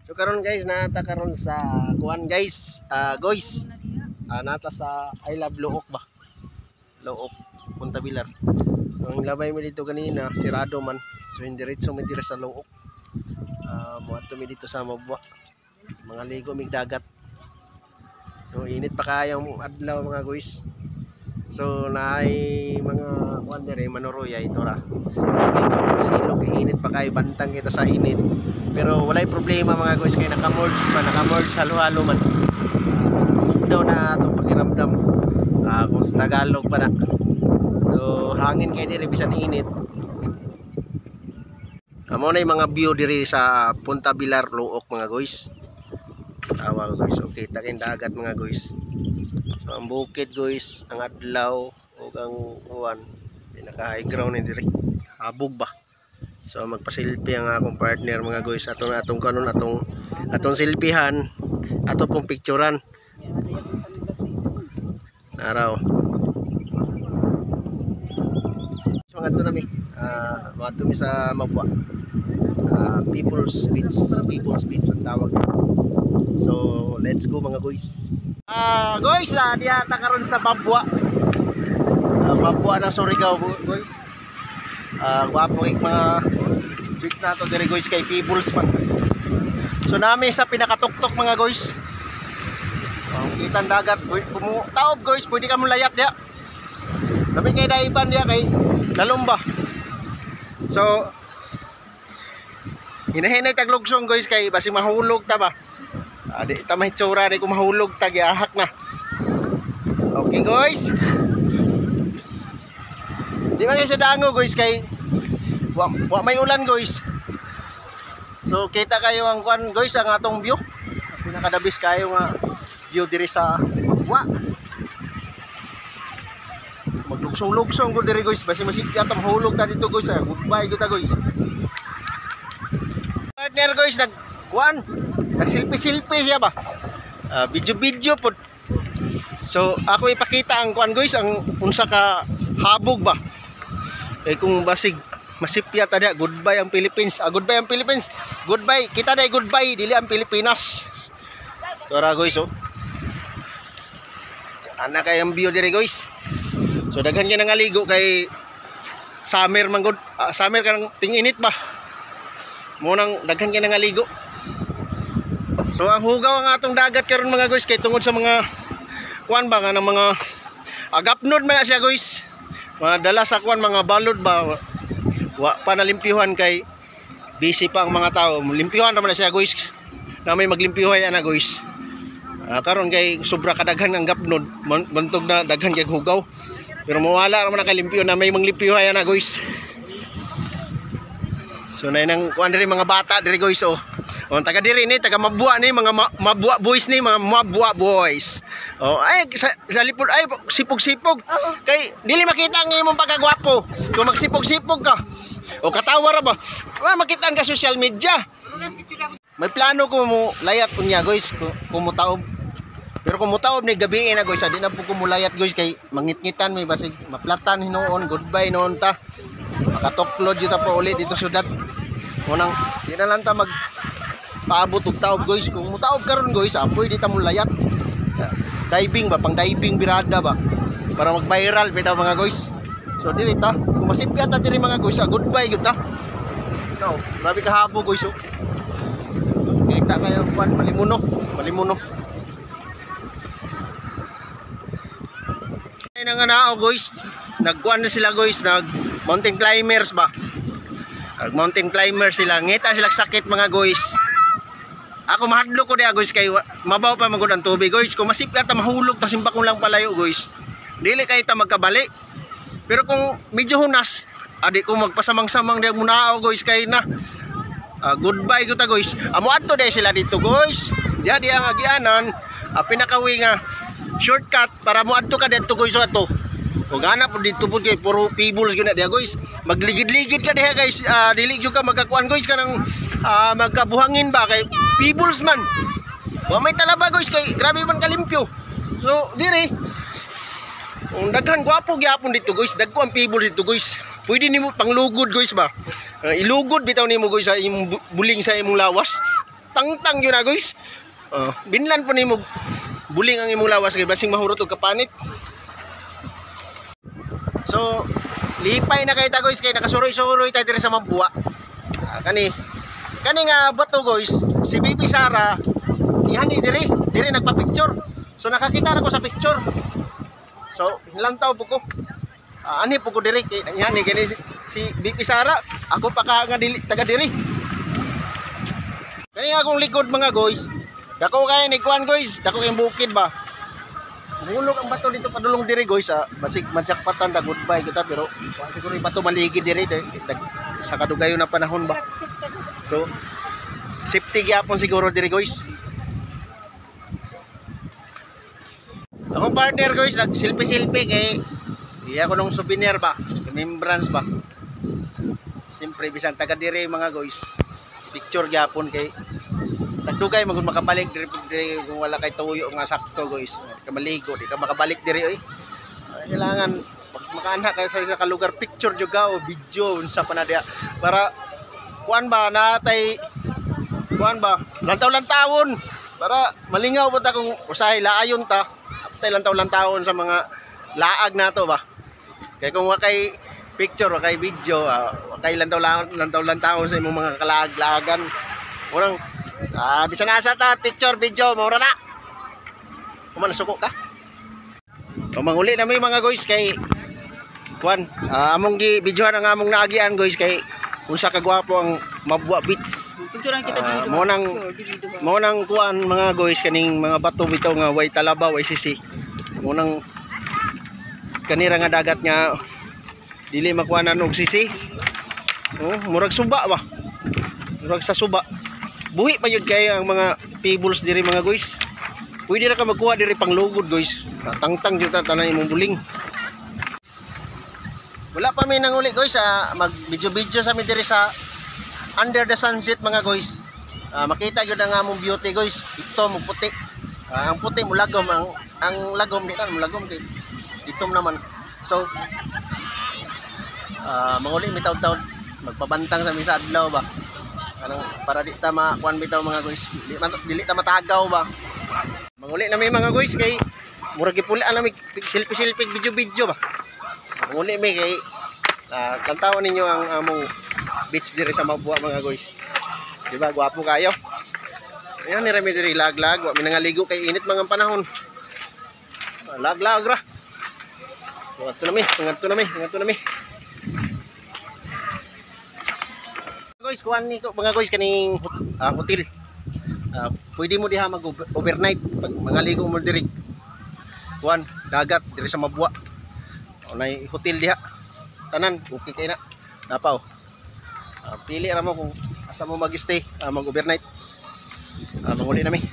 So karon guys, naata karon sa kuan guys, guys. Nata sa I Love Looc ba? Looc, Punta Bilar. So ang labay mi dito ganina, sirado man. So indiretso mi diri sa Looc. Moadto mi dito sa Mabua. Mga ligo mig dagat. So init pa kayong adlaw, mga guys. So naay mga kuan diri, manuroya ito ra. Pasilok, init pa kayo, bantang kita sa init. Pero walay problema, mga guys, kay naka-merge man, naka-merge halo-halo man. Daw na atong pakiramdam. Kung sa Tagalog pa na. So hangin kay diri bisan init. Amo na yung mga view diri sa Punta Bilar, Looc, mga guys. Tawa guys, okay, takin dagat, mga guys. So ang bukid guys, ang adlaw ug ang kuan, pinaka high ground ni diri. Habog ba? So magpa-selfie ang akong partner, mga guys. Atong atong kanon atong atong selfiehan, ato pong picturean. Naraw. So ngadto nami. Moadto mi sa Mabua. People's Beach, People's Beach ang tawag. So let's go, mga guys. Guys, diha ta karon sa Mabua. Mabua ng Surigao, guys. Gwapo kay mga beach nato diri guys, kay People's man. So nami sa pinakatuktok, mga guys. Ang kitang dagat, taob guys, pwede ka mo layat diya. Dami kay daiban diya kay lalomba. So hinahinay taglugsong guys, kay basi mahulog ta ba. Di ta mahitsura ni kung mahulog ta, giahak na. Okay guys. Di man kayo sa dango guys, kay wa may ulan guys. So kita kayo ang kuan guys, ang atong view. Pinakadabis kayo nga view diri sa Mabua. Maglugsong-lugsong ko diri guys, basi masipya ta, mahulog ta dito guys. Goodbye gyud ta guys. Partner guys, nag kuan, nagsilpi-silpi siya ba? Video-video pod. So ako ipakita ang kuan guys, ang unsa ka habog ba. Kay kung basig masipya ta diha, goodbye ang Philippines. Goodbye ang Philippines. Goodbye, kita day goodbye dili ang Pilipinas. Tara guys oh. Ana kay ang view diri guys. So daghan kay nangaligo kay summer man gud. Summer kanang ting-init ba. Mo nang daghan kay nangaligo. So ang hugaw ang atong dagat karon, mga guys, kay tungod sa mga kuan ba nga ng mga agapnod man na siya guys. Mga dala sa kuan, mga balod ba, wa pa nalimpyuhan kay busy pa ang mga tao. Limpyuhan ra man na siya guys. Na may maglimpyuhay ana guys. Karon kay sobra kadaghan ang gapnod, bantog na daghan kay hugaw. Pero mawala ra man na kay limpyo na may manglimpyuhay ana guys. So na nang kuan diri, mga bata diri guys oh. Oh, taga diri ni, taga Mabua ni, mga Mabua boys ni, mga Mabua boys. Oh, ay sa lipod ay sipog-sipog. Kay dili makita ang imong pagkagwapo kung magsipog-sipog ka. O katawa ra ba? Wala makita ka social media. May plano ko mo layat unya guys, kung mutaob. Pero kung mutaob ni gabi na guys, di na po ko mulayat guys, kay mangitngitan may basig maplatan hinuon, goodbye noon ta. Makatoklod jud ta pa uli dito syudad. Unang di na lang ta mag paabot og taob guys. Kung mutaob karon guys, apoy di ta mo layat. Diving ba, pang diving birada ba? Para mag-viral bitaw, mga guys. So diri ta, kung masipya ta diri mga guys, goodbye gyud ta. No, grabe kahabo guys oh. Kita kayo kuan malimuno, malimuno. Ay nga nao guys, nagkuan na sila guys, nag mountain climbers ba? Nag mountain climbers sila, ngita sila sakit, mga guys. Ako mahadlok ko diha guys, kay mabaw pa magud ang tubig guys. Kung masipya ta, mahulog ta, simba ko lang palayo guys. Dili kay ta magkabali. Pero kung medyo hunas, adi ko magpasamang-samang diha munao guys, kay na goodbye ko ta guys. Amo adto dahil sila dito guys. Diha diha ang agianan, pinakawi nga shortcut para mo adto ka didto guys ato. Ug ana po dito po kay puro pebbles gyud na diha guys. Magligid-ligid ka diha guys. Dili gyud ka magkakuan guys, kanang magkabuhangin ba, kay pebbles man. Wa may talaba guys, kay grabe man kalimpyo. So diri kung daghan, gwapo gyapon dito guys. Dagko ang pebbles dito guys. Pwede nimo panglugod guys ba. Ilugod bitaw nimo guys sa imong buling sa imong lawas. Tangtang yun na, guys. Oh, binlan po nimo buling ang imong lawas kay basing mahurot og kapanit. So, lipay na kay ta, guys, kay nakasuroy-suroy ta diri sa Mabua. Ah, kani kani nga bato, guys, si BP Sara ihani diri, diri nagpa-picture. So nakakita ra ko sa picture. So, lantaw po ko. Ah, ani po ko diri kay ihani kani si BP Sara, ako pa ka nga dili taga diri. Kani akong likod, mga guys. Dako kay ni kuan, guys, dako kay bukid ba. Mulok ang bato dito padulong diri, guys, ah. Basig majakpatan ta, goodbye kita, pero wa siguro yung bato maligid diri sa kadugayon na panahon ba. So safety gyapon siguro diri, guys. Akong partner, guys, nag selfie-selfie kay iya ko nung souvenir ba, remembrance ba. Siyempre bisan taga diri, mga guys, picture gyapon kay tagdugay magud makabalik diri, diri kung wala kay tuyo nga sakto, guys. Di ka maligo, di ka makabalik diri oy. Kailangan pag makaanha kayo sa isa ka lugar, picture jud ka o video unsa pa na diha para kuan ba natay kuan ba lantaw-lantawon para malingaw po ta kung usahay laayon ta aptay lantaw-lantawon sa mga laag nato ba. Kay kung wa kay picture, wa kay video, wa kay lantaw-lantawon sa imong mga kalaag-laagan. Unang bisan asa ta picture video mao na. Kuman nasuko ka. O manguli na may mga guys kay kuan, among gi videohan ang among naagian, guys, kay unsa ka gwapo ang Mabua Beach. Picturean kita dito. Mo nang kuan, mga guys, kaning mga bato bitaw nga way talaba, way sisi. Mo nang kanira nga dagat nga dili makuanan og sisi. Oh, murag suba ba? Murag sa suba. Buhi pa yun kay ang mga pebbles diri, mga guys. Pwede ra ka magkuha diri pang lugod, guys. Tangtang jud ta tanan imong buling. Wala pa mi nanguli, guys, mag video-video sa mi diri sa under the sunset, mga guys. Makita gyud ang among beauty, guys. Ito mo puti. Ang puti mo lagom, ang lagom di na mo lagom kay itom naman. So manguli mi taud-taud, magpabantang sa mi sa adlaw ba. Anong para di ta makuan bitaw, mga guys. Dili ta matagaw ba. Manguli na mi, mga guys, kay murag gipuli na mi selfie-selfie, video-video ba. Manguli mi kay lantawan ninyo ang among beach diri sa Mabua, mga guys. Di ba gwapo kayo? Ayan ni rami diri laglag, wa mi nangaligo kay init mga panahon. Laglag ra. Ngadto na mi, ngadto na mi, ngadto na mi. Guys, kuan ni ko, mga guys, kaning hotel. Pwede mo diha mag overnight pag mangaligo mo diri. Kuan, dagat diri sa Mabua. Nay hotel diha. Tanan, okay kay na. Napaw. Pili ra mo kung asa mo mag-stay, mag-overnight. Manguli na mi.